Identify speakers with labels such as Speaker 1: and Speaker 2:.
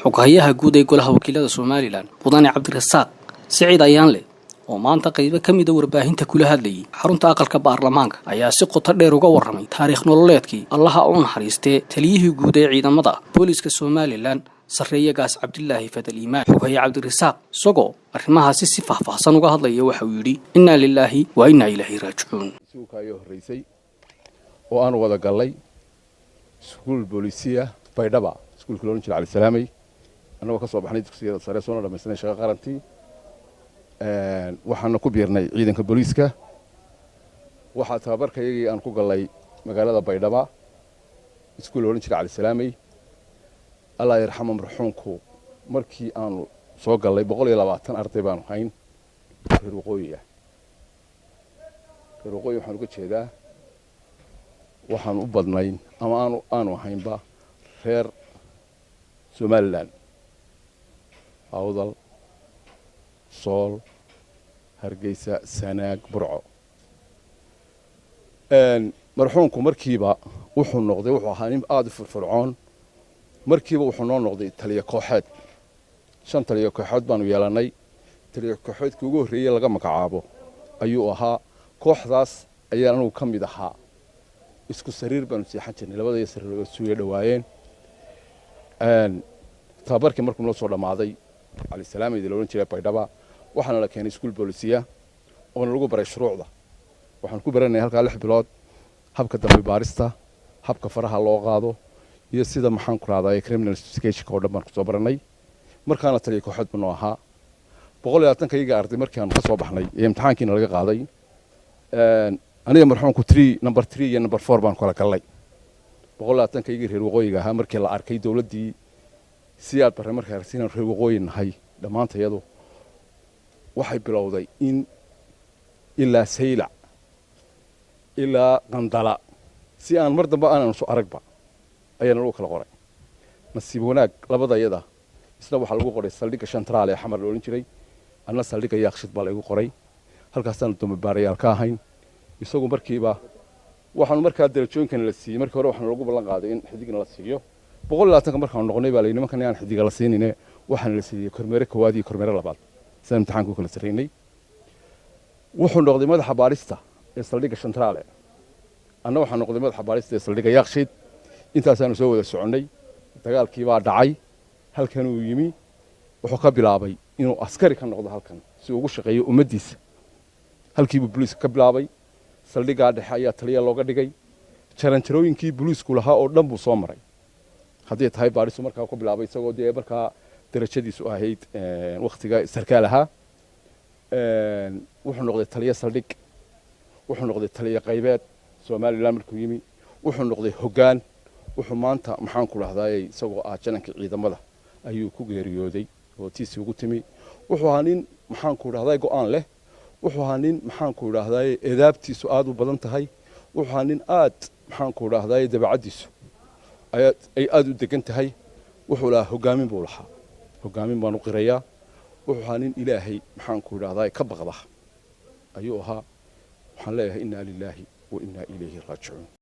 Speaker 1: Xoghayaha guud ee Golaha Wakiilada Somaliland, Mudane Cabdirasaaq Siciid Ayaanle, oo maanta qaybo ka mida warbaahinta kula hadlayay xarunta aqalka baarlamaanka, ayaa si qoto dheer uga warramay taariikh nololeedkii, Allaha u naxariistee, taliyihii guud ee ciidamada booliska Somaliland, Sarreeye Gaas Cabdilaahi Fadal Iimaan. Xoghaye Cabdirasaaq isagoo arrimahaasi si faahfaahsan uga hadlaya waxa uu yidhi: "Innaa lilaahi wa innaa ilaahi raajicuun."
Speaker 2: Iskuulka ayaa horreysay oo aanu wada gallay iskuul boolisiya Baydhaba, iskuulkii lo odhan jiray Cali Salaamey, annagoo ka soo baxnay dugsiyada sare, soona dhamaysanay shaqo qarantii. Waxaana ku biirnay ciidanka booliiska. Waxaa tababarkayagii aan ku gallay magaalada Baydhaba, iskuul lo odhan jiray Cali Salaamey. Allah yarxama marxuumku, markii aanu soo gallay 120 arday baanu hayn reer waqooyi ah. Reer waqooyi waxaan uga jeedaa waxaanu u badnayn ama aanu ahaynba reer Somaliland: Awdal, Sool, Hargeysa, Sanaag, Burco. Marxuumku markiiba wuxuu noqday, wuxuu ahaa nin aada u firfircoon. Markiiba wuxuu noo noqday taliya kooxeed. Shan taliya kooxeed baanu yeelannay. Taliya kooxeedkii ugu horreeyey laga magacaabo ayuu ahaa. Kooxdaas ayaan anugu ka mid ahaa. Isku sariir baanu seexan jirnay, labadaya sariir suuya dhowaayeen. Tababarkii markuu noo soo dhammaaday Cali Salaamaydi la odhan jiray Baydhaba, waxaana la keenay iskuul boolisiya oona lagu baray shuruucda. Waxaan ku baranaya halkaa 6 bilood habka dambi baarista, habka faraha loo qaado iyo sida, maxaan ku rahdaa, criminal investigationka oo dhan baan kusoo baranay. Markaana taliya kooxeed buu noo ahaa. 120-ka iyaga arday markii aanu ka soo baxnay ee imtixaankiina laga qaaday, aniga marxuumku three, number three iyo number four baan kala gallay. 120-ka iyagii reer waqooyiga ahaa, markii la arkay dowladdii Siyaad Barre, markay aragtay inaan reer waqooyi nahay dhammaantayadu, waxay bilowday in ilaa Saylac ilaa Qandala si aan mar dambe aanan isu aragba ayaana lagu kala qoray. Nasiib wanaag, labadayada isna waxaa lagu qoray saldhigga Shantraal ee Xamar la odhan jiray, anna saldhigga Yaaqshid baa laygu qoray. Halkaasaanu dambibaarayaal ka ahayn. Isagu markiiba waxaanu markaa darajooyinkana la siiyey. Markii hore waxaanu lagu ballan qaaday in xidigna la siiyo. 120-ka markaanu noqonay baa la yidhi nimankan aan xidiga la siinine, waxaana la siiyey kormeere koowaad iyo kormeere labaad, sidaan imtixaanka u kala sarraynay. Wuxuu noqday madaxa baarista ee saldhigga Shantraale, anna waxaa noqday madaxa baarista ee saldhigga Yaaqshiid. Intaasaanu soo wada soconnay. Dagaalkii baa dhacay, halkanuu yimi. Wuxuu ka bilaabay inuu askari ka noqdo halkan si uu ugu shaqeeyo ummaddiisa. Halkiibuu booliiska ka bilaabay. Saldhiggaa dhexe ayaa taliya looga dhigay. Jaranjarooyinkii booliisku lahaa oo dhan buu soo maray. Hadday tahay baadhisu markaa ku bilaabay, isagoo dee markaa darajadiisu ahayd wakhtiga sarkaal ahaa. Wuxuu noqday taliya saldhig, wuxuu noqday taliya qaybeed. Somaliland markuu yimi wuxuu noqday hoggaan. Wuxuu maanta, maxaan ku dhahdaayey, isagoo ah janankii ciidamada ayuu ku geeriyooday oo tiisii ugu timi. Wuxuu ahaa nin, maxaan ku dhahday, go'aan leh. Wuxuu ahaa nin, maxaan ku dhahdaayey, eedaabtiisu aad u badan tahay. Wuxuu ahaa nin aad, maxaan ku dhahdaayey, dabeecaddiisu ay aad u degan tahay. Wuxuu lahaa hoggaamin buu lahaa, hoggaamin baan u qirayaa. Wuxuu ahaa nin Ilaahay, maxaan ku idhahdaa, ka baqda ayuu ahaa. Waxaan leeyahay: innaa lilaahi wa innaa ilayhi raajicuun.